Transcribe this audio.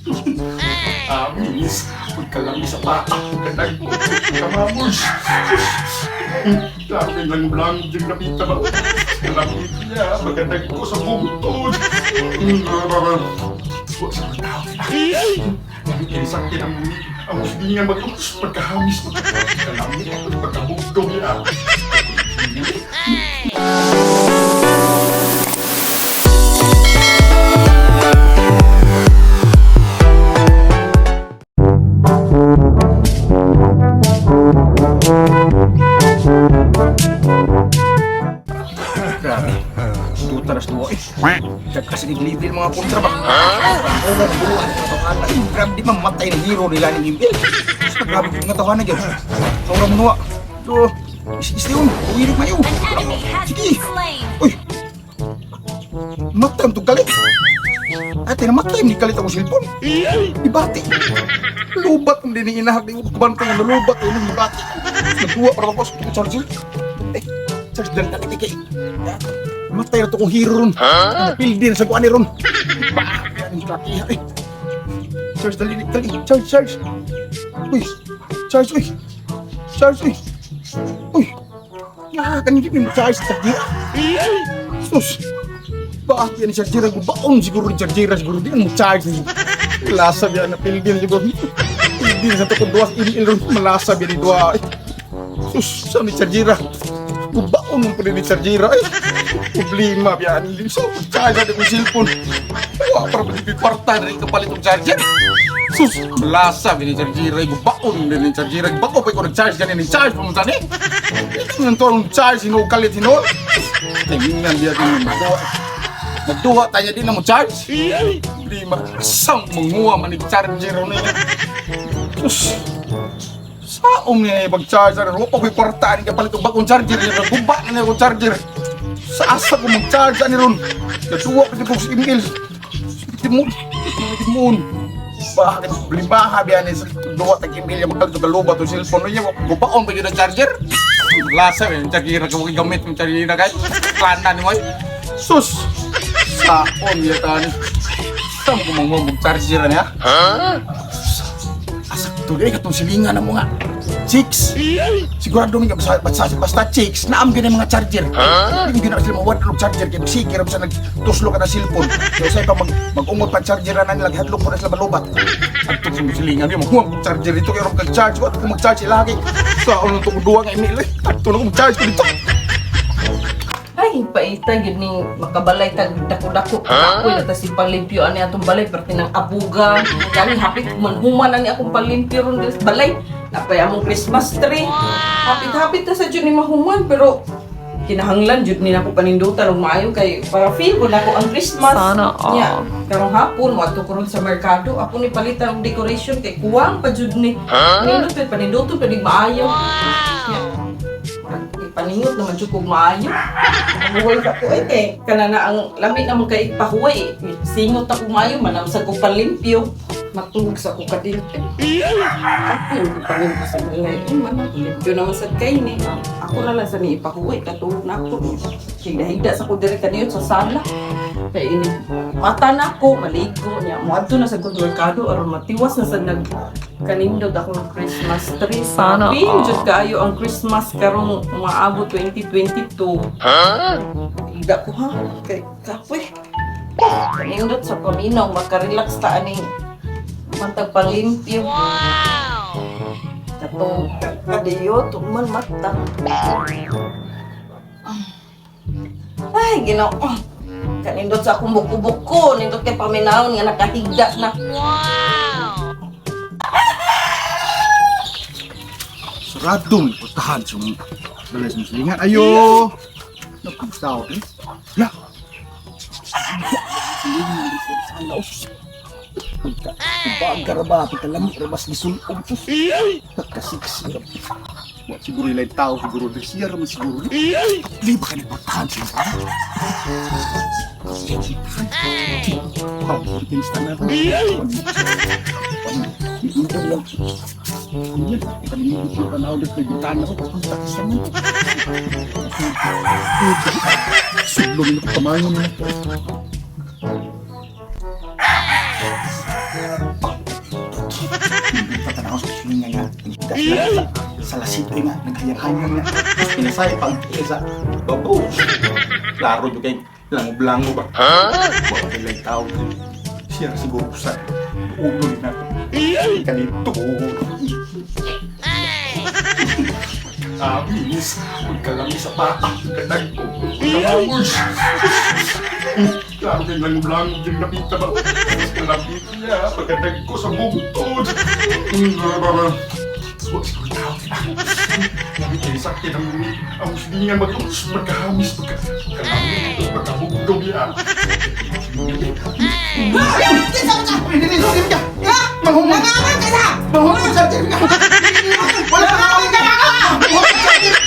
Amis, pagkalami sa paa, pagkadag, pagkamamos. Grabe lang lang yung napita ba? Kalami niya, magkadag ko sa bungtod. Wa sa mga tao. Sakit ang silingan mag pagkahamis, pagkalami, pagkabugtong niya. Grabe. Tuta na sa duwa eh. Kasi naglibri ng mga kontra ba? Ang una ng buwan, mga tawanan. Grabe, di mamatay ng hero nila ni Mimbil. Grabe, mga tawanan yun. Saura mo nuwa. So, is-is yun. Uwinig mayo. An enemy has Sige. been slain. Uy! Matay ang galit. Ate, namatay ni galit akong cellphone. Ibati. Lubat ang din inahag. Di ko kabantay nga nalubat. Ini ibati. Nagduwa para ako sa charger. Eh, charge dali dali kay. Matay na to kong hero ron. Pildi na sa kuan ni ron. Bah, yan ang kakiha eh. Charge dali dali. Charge, charge. Uy, charge, uy. Charge, uy. Uy. Ah, kanina mo charge sa Sus! Bakit yan si chargera? Baon siguro ni chargera siguro. Di mo charge. Lasa biya na pildin siguro. Pildin sa tukod duwas il ron. Malasa biya ni duwa. Sus! Saan ni chargera? Baon mo pa ni chargera. Ay! Problema biya. So, charge na kong cellphone. Wa para pa di kwarta na rin kapalit og charger. Sus! Malasa biya ni chargera. Baon din ni chargera. Bako pa ko nag-charge ganin ni charge pa mo tani. Ito nang charge hinukalit hinol. Tingnan biya din magduwa. Magduwa tayo din na mo charge. Lima. Asang manguha man ni charger ron niya. Sus. Saom niya pag-charge ron. Wa pa ko'y kwarta ni kapalit og bagong charger niya. Guba na niya akong charger. Sa asa ko mag-charge ani ron. Nagduwa ko sa email. Timon. Timon. Bakit limbaha biya ni sa duwa tag email ya magkalit og lubat og cellphone niya. Gubaon pa gyud ang charger. Lasa eh, charger ko gamit ng charger na kay. Plana ni mo. Sus. Saon ya tani. Sam ko mong charger niya. Asak to dili katong silingan na mo nga. Chicks. Sigurado mi nga basta basta, basta chicks naam gyud ang mga charger. Hindi gyud na sila mawad og charger kay magsige ra sa nagtuslo ka na cellphone. Kay usay pa mag-ungot pa charger na nila gihadlok ko na sila malubat. Adto sa silingan niyo maghuwag og charger dito kay ron kag charge wa ko mag-charge ila kay sa ano to duwa nga email eh. Adto na ko mag-charge ko dito. Ay, paita gyud ning makabalay tag dako-dako. Ako na ta si panglimpyo ani atong balay perti ng abuga. Gani hapit man human ani akong panglimpyo ron diri sa balay. Napay among Christmas tree. Hapit-hapit na sa jud ni mahuman pero kinahanglan jud ni nako panindutan og maayo kay para feel ko nako ang Christmas. Sana all. Nya, karong hapon moadto ko ron sa merkado. Ako ni palitan og decoration kay kuwang pa jud ni. Nindot pa paninduton pa nig maayo. Nya, murag ipaningot naman jud kog maayo. Mahuway ka ko eh kay kana na ang lami na mo kay ipahuway. Singot ako maayo manamsag ko panlimpyo. Matulog sa ko kadil. Ako yung ipaningot sa balay. Eh, man, limpyo naman sad kay ni. Ako na lang sa ni ipahuway katulog na ako. Higda-higda sa ko diri kaniyot sa sala. Kay ini mata na ako maligo niya. Moadto na sa kong merkado aron matiwas na sa nag kanindot ako ng Christmas tree. Sana Pin all. jud kaayo ang Christmas karong umaabot 2022. Ida ko ha kay kapoy. Kanindot sa paminaw makarelax ta aning mantag panglimpyo. Wow. Kato kadiyo tuman mata. Ay, Ginoo. Kanindot sa akong buko-buko, nindot kay paminawon nga nakahigda na. Wow. Sarado may putahan sa mga balay sa silingan. Ayo! Nagkumusta ako eh? Ya! Silingan sa sala. Pagka ba, pagkalami, rabas gisulog. Sus! Pagkasiksi. Wa siguro ilay tao, siguro. Siya raman siguro. Di ba ka nagputahan sa mga? Pag-pinsta na. Sulong na pamayon na. Nga nga, nagkita sila sa lasito nga, naghayang-hayang nga. Tapos pinasay pang sa babaw. Klaro jud kay langob-langob ba. Wa kay lay tao. Siya siguro sa ulo ni nato. Kanito. Amis, pagkalami sa paa, pagkadagko, pagkamangos. Klaro kay langob-langob yung napita ba? Kalami niya, pagkadagko sa bugtod. Wa siguro tao. Lami kay sakit ang ang nga mag pagkahamis, pagkalami, pagkabugdog ya. Manghumon ka sa! Manghumon sa ka! Wala ka ka! Manghumon sa